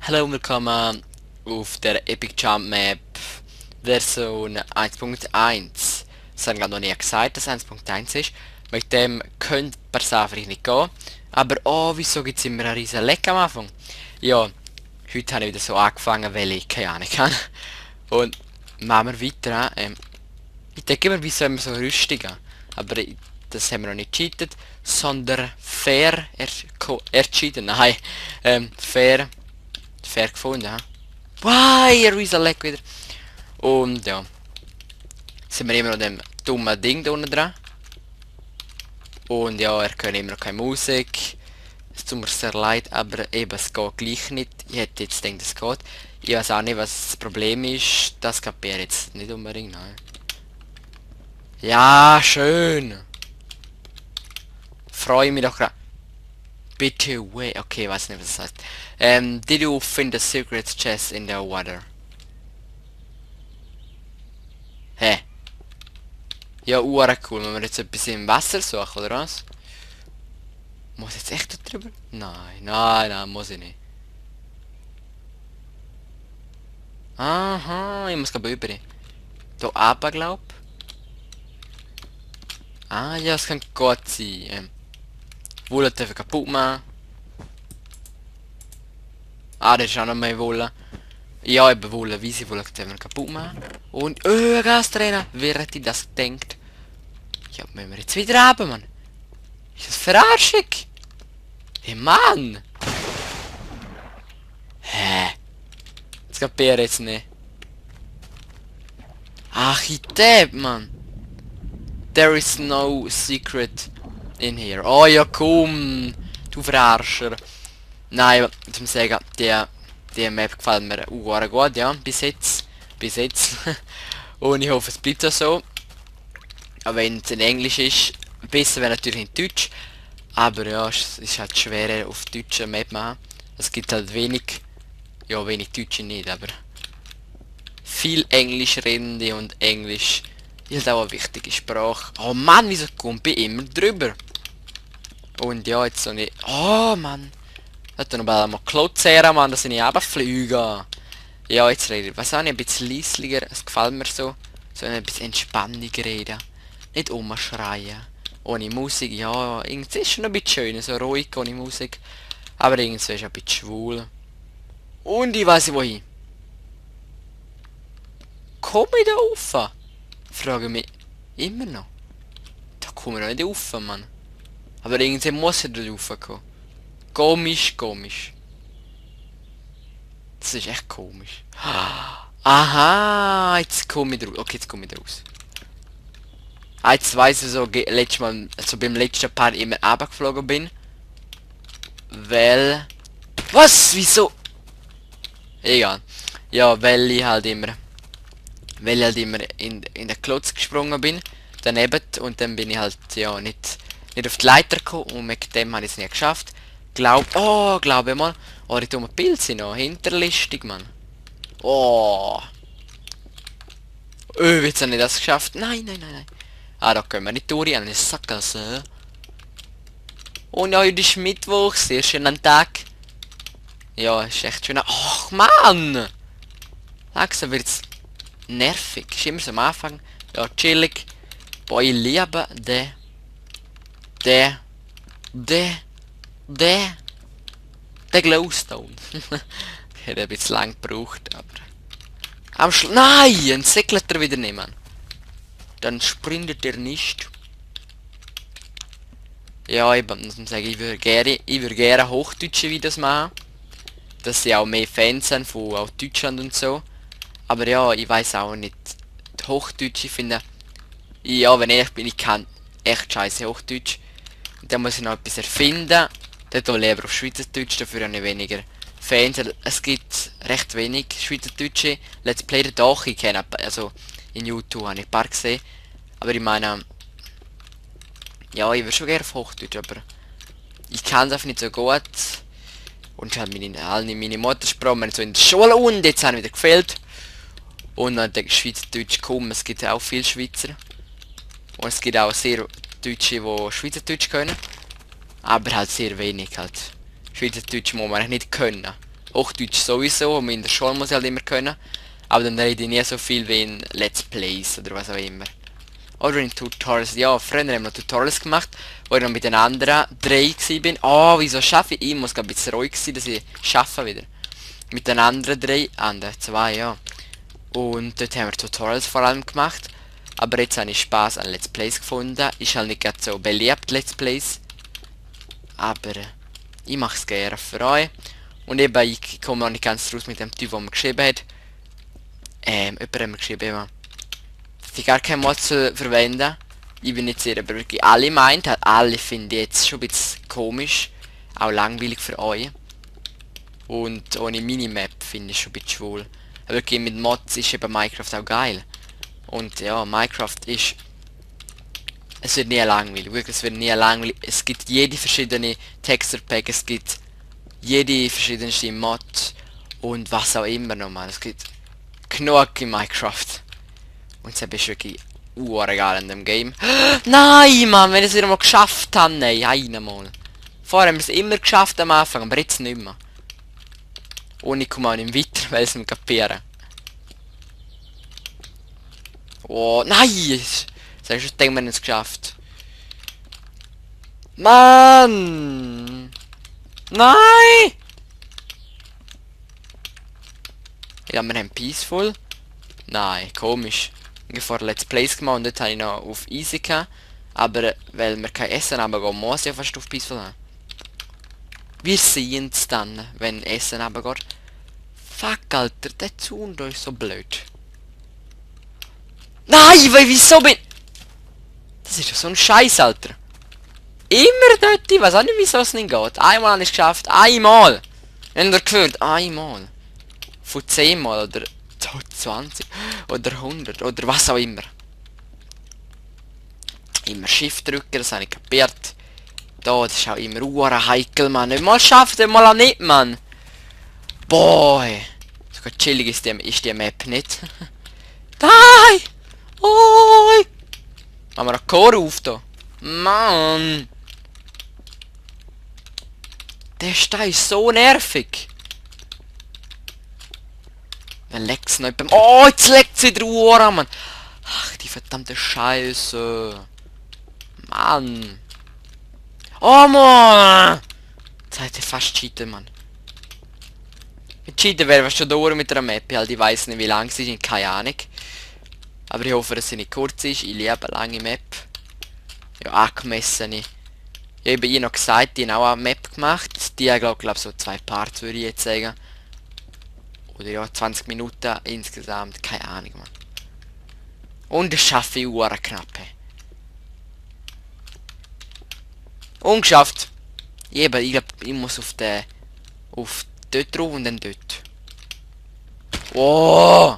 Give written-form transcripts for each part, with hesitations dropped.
Hallo und willkommen auf der Epic Jump Map Version 1.1. Das haben glaube noch nie gesagt, dass 1.1 ist. Mit dem könnte per se einfach nicht gehen. Aber oh, wieso gibt es immer einen riesen Leck am Anfang? Ja, heute habe ich wieder so angefangen, weil ich keine Ahnung habe. Und machen wir weiter. Ich denke immer, wieso haben wir so Rüstungen? Aber das haben wir noch nicht cheatet, sondern fair ercheatet. Nein, fair gefunden. He? Wow, ihr riesen Leck wieder. Und ja, sind wir immer noch dem dummen Ding da unten dran. Und ja, er hört immer noch keine Musik. Es tut mir sehr leid, aber eben, es geht gleich nicht. Ich hätte jetzt gedacht, es geht. Ich weiß auch nicht, was das Problem ist. Das kapiere ich jetzt nicht unbedingt, nein. Ja, schön. Freue mich doch gerade. Bitte wait. Okay, ich weiß nicht, was das heißt. Did you find the secret chest in the water? Hä? Ja, cool. Wenn wir jetzt etwas im Wasser suchen, oder was? Muss ich jetzt echt da drüber? Nein, muss ich nicht. Aha, ich muss gerade über. Da oben, glaub. Ah ja, es kann gut sein. Wolle dürfen kaputt machen. Ah, das ist auch noch mehr Wolle. Ja, eben Wolle, weisse Wolle dürfen wir kaputt machen. Und, Gastrainer, wer hätte das gedacht? Ja, müssen wir jetzt wieder haben, Mann. Ist das Verarschung? Hey, Mann! Hä? Das kapiere ich jetzt nicht. Ach, ich depp, Mann. There is no secret in here. Oh ja, komm, du Verarscher. Nein, zum sagen, die Map gefällt mir gut, ja, bis jetzt. Und ich hoffe, es bleibt auch so. Aber wenn es in Englisch ist, besser wäre natürlich in Deutsch. Aber ja, es ist halt schwerer auf deutscher Map machen. Es gibt halt wenig Deutsche nicht, aber viel Englisch redende und Englisch ist halt auch eine wichtige Sprache. Oh Mann, wieso kommt ich immer drüber? Und ja, jetzt so nicht. Oh Mann. Hat noch mal Klotzehren, Mann, dass ich nicht runterfliege. Ja, jetzt rede ich. Was auch nicht, ein bisschen leislicher. Es gefällt mir so. So ein bisschen Entspannung reden. Nicht umschreien. Ohne Musik, ja, irgendwie ist schon ein bisschen schön, so ruhig ohne Musik. Aber irgendwie ist es ein bisschen schwul. Und ich weiß nicht wohin. Komm ich da rauf? Frage mich immer noch. Da komme ich noch nicht rauf, Mann. Aber irgendwie muss ich da raufkommen. Komisch. Das ist echt komisch. Aha, jetzt komme ich raus. Okay, jetzt komme ich raus. Ah, jetzt weiss ich so, letztes Mal, also beim letzten Part immer runtergeflogen bin. Weil... Was? Wieso? Egal. Ja, weil ich halt immer in den Klotz gesprungen bin. Daneben. Und dann bin ich halt, ja, nicht auf die Leiter gekommen. Und mit dem habe ich es nicht geschafft. Glaube mal. Oh, die dummen Pilze noch. Hinterlistig, Mann. Oh. Jetzt habe ich das geschafft. Nein. Ah, da können wir nicht durch. Eine Sackgasse. Und ja, heute ist Mittwoch. Sehr schönen Tag. Ja, ist echt schön. Ach, Mann! Langsam wird's nervig. Ist immer so am Anfang. Ja, chillig. Boah, ich liebe der Glowstone. Ich hätte ein bisschen lang gebraucht, aber... Nein! Ein segelt er wieder nehmen. Dann sprintet er nicht. Ja, eben, muss man sagen, ich würde gerne hochdeutsche Videos machen. Dass sie auch mehr Fans haben von auch Deutschland und so. Aber ja, ich weiß auch nicht. Die Hochdeutsche finde ja, wenn ich ehrlich bin, ich kann echt scheiße Hochdeutsch. Und dann muss ich noch etwas erfinden. Dort lieber auf Schweizerdeutsch, dafür habe ich weniger Fans. Es gibt recht wenig Schweizerdeutsche Let's Player, doch, ich kenne, also in YouTube habe ich ein paar gesehen. Aber ich meine, ja, ich würde schon gerne auf Hochdeutsch, aber ich kann es einfach nicht so gut. Und halt meine Muttersprache, wir so in der Schule und jetzt haben wieder gefehlt. Und dann der Schweizerdeutsch kommen, es gibt auch viele Schweizer. Und es gibt auch sehr Deutsche, die Schweizerdeutsch können. Aber halt sehr wenig halt. Schweizerdeutsch muss man nicht können. Hochdeutsch sowieso, und in der Schule muss ich halt immer können. Aber dann rede ich nie so viel wie in Let's Plays oder was auch immer. Oder in Tutorials. Ja, früher haben wir noch Tutorials gemacht, wo ich noch mit den anderen 3 bin. Oh, wieso schaffe ich? Ich muss glaube ein bisschen ruhig sein, dass ich schaffe wieder. Mit den anderen 3, anderen 2, ja. Und dort haben wir Tutorials vor allem gemacht. Aber jetzt habe ich Spaß an Let's Plays gefunden. Ist halt nicht gerade so beliebt, Let's Plays. Aber ich mache es gerne für euch. Und eben, ich komme noch nicht ganz raus mit dem Typ, der mir geschrieben hat. Jemand hat mir geschrieben, dass ich gar kein Mod zu verwenden. Ich bin nicht sicher, aber wirklich alle meint, halt alle finde ich jetzt schon ein bisschen komisch. Auch langweilig für euch. Und ohne Minimap finde ich schon ein bisschen schwul. Aber wirklich mit Mods ist eben Minecraft auch geil. Und ja, Minecraft ist... Es wird nie langweilig, wirklich, es wird nie langweilig. Es gibt jede verschiedene Texture Pack, es gibt jede verschiedene Mod und was auch immer nochmal. Es gibt genug in Minecraft. Und es ist wirklich urgeil in dem Game. Nein, Mann, wenn ich es wieder mal geschafft habe, nein, einmal. Vorher haben wir es immer geschafft am Anfang, aber jetzt nicht mehr. Und ich komme auch nicht weiter, weil es nicht kapieren. Oh, nein! Das hast du denke wir nicht geschafft. Mann! Nein! Ja, wir haben Peaceful. Nein, komisch. Ich habe vor Let's Plays gemacht und dort habe ich noch auf Easy gehabt. Aber weil wir kein Essen haben, muss ich ja fast auf Peaceful haben. Wir sehen es dann, wenn Essen runtergeht. Fuck, Alter, der Zaun da ist so blöd. Nein, weil wieso bin... Das ist ja so ein Scheiß, Alter. Immer dort, ich weiß auch nicht, wieso es nicht geht. Einmal habe ich es geschafft, einmal. Habt ihr gehört? Einmal. Von 10 Mal oder 20 oder 100 oder was auch immer. Immer Shift drücken, das habe ich kapiert. Da, das ist auch immer heikel, Mann. Nicht mal schafft, mal auch nicht, Mann. Boy. So chillig ist die Map nicht. Nein! Oi! Haben wir einen Chor auf da? Mann! Der Stein ist so nervig. Dann leckt's nicht beim... Oh, jetzt leckt's wieder Uhr, Mann! Ach, die verdammte Scheiße. Mann! Oh, Mann! Jetzt hat er fast cheaten, Mann. Mit cheaten wäre wir schon durch mit der Map. Halt, ich weiss nicht, wie lang sie sind, keine Ahnung. Aber ich hoffe, dass sie nicht kurz ist. Ich liebe eine lange Map. Ja, angemessene. Ich habe ihr noch gesagt, die haben auch eine Map gemacht. Die haben, glaube so 2 Parts, würde ich jetzt sagen. Oder ja, 20 Minuten insgesamt. Keine Ahnung, Mann. Und das schaffe ich knapp. Ungeschafft. Ich glaube, ich muss auf den... Auf dort drauf und dann dort. Oh!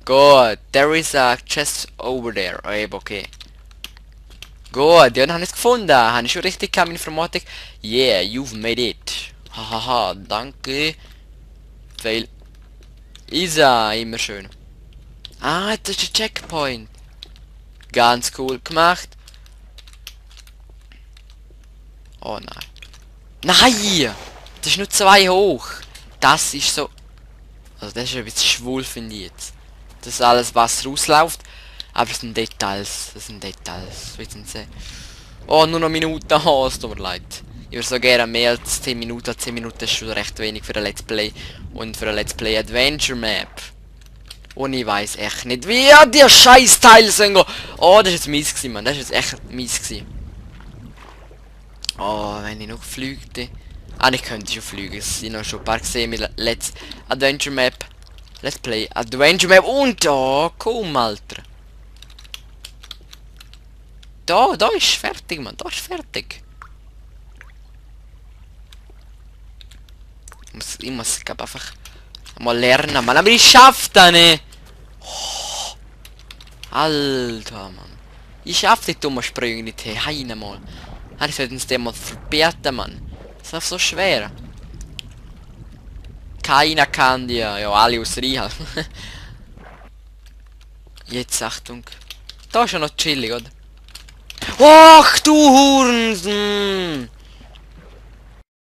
Good. There is a chest over there. Oh, eben, okay. Gut, ja, dann habe ich es gefunden. Habe ich schon richtig gehabt in Informatik? Yeah, you've made it. Hahaha, danke. Fail. Isa, immer schön. Ah, das ist der Checkpoint. Ganz cool gemacht. Oh nein. Nein! Das ist nur 2 hoch. Das ist so... Also das ist ein bisschen schwul, finde ich jetzt. Das ist alles, was rausläuft. Aber es sind Details. Das sind Details. Wissen Sie? Oh, nur noch Minuten. Oh, es tut mir leid. Ich würde so gerne mehr als 10 Minuten. 10 Minuten ist schon recht wenig für ein Let's Play. Und für ein Let's Play Adventure Map. Und ich weiß echt nicht, wie die Scheißteile sind. Oh, das ist jetzt mies gewesen, Mann. Das ist jetzt echt mies gewesen. Oh, wenn ich noch fliegte. Ah, ich könnte schon fliegen. Es sind noch schon ein paar gesehen mit Let's Adventure Map. Let's Play Adventure Map. Und da, komm, Alter. Da ist fertig, Mann. Da ist fertig. Ich muss glaub, einfach mal lernen, Mann. Aber ich schaff das nicht. Oh, Alter, Mann. Ich schaff die dummen Sprünge nicht. Hey, heine mal. Ich sollte uns den mal verbieten, Mann. Das ist so schwer. Keiner kann dir. Ja, alle aus Real. Jetzt Achtung. Da ist ja noch chillig, oder? Och, du Hurensohn!